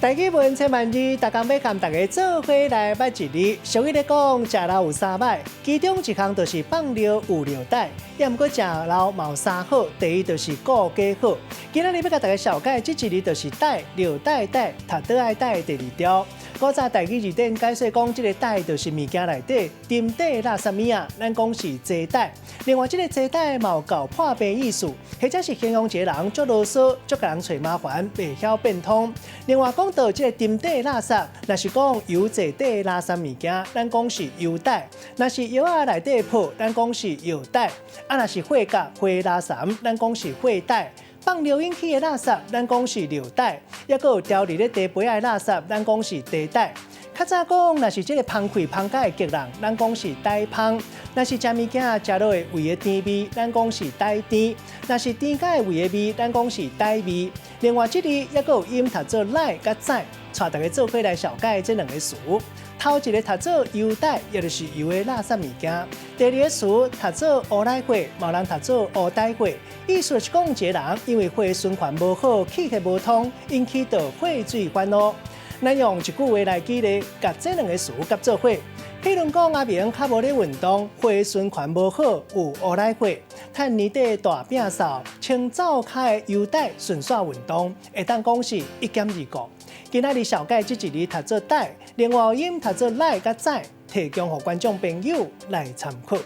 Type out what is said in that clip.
台語文千萬字，逐工欲共大家做伙來捌一字。俗語咧講，食老有三䆀，其中一項就是放尿有尿袋。也毋過食老嘛有三好，第一就是顧家好。今仔日欲共大家紹介這一字就是帶，尿袋袋，讀倒愛帶的第二條。古早台語字典解說講，這個袋就是物件內底沉底垃圾物仔，咱講是坐袋。另外，這個坐袋嘛有厚破病意思，或者是形容一個人足囉嗦、足共人揣麻煩，袂曉變通。另外講到這個沉底垃圾，若是講油坐底垃圾物件，咱講是油袋；若是藥仔內底泡，咱講是藥袋；啊，若是火甲火垃圾，咱講是火袋。放尿引起的垃圾，咱講是尿袋；抑閣有調佇咧茶杯仔的垃圾，咱講是茶袋。較早講，若是這個芳氣芳甲會激人，咱講是呆芳；若是食物件食落會胃的甜味，咱講是呆甜；若是甜甲會胃的味，咱講是呆味。另外，這字抑閣有音讀做奶佮載，帶大家做伙來紹介這兩个詞。頭一个讀做油袋，也就是油的垃圾物件；第二个詞讀做烏奶血，嘛有人讀做烏呆血，意思是講一个人因為血循環無好，氣血無通，引起著血水反烏。咱用一句話來舉例，共這兩个詞夾做伙。譬如講，阿明較無咧運動，血循環無好，有烏奶血。趁年底大摒掃，清灶跤的油袋順紲運動，會當講是一兼二顧。今仔日紹介這一字讀做帶，另外音讀做奶佮載，提供予觀眾朋友來參考。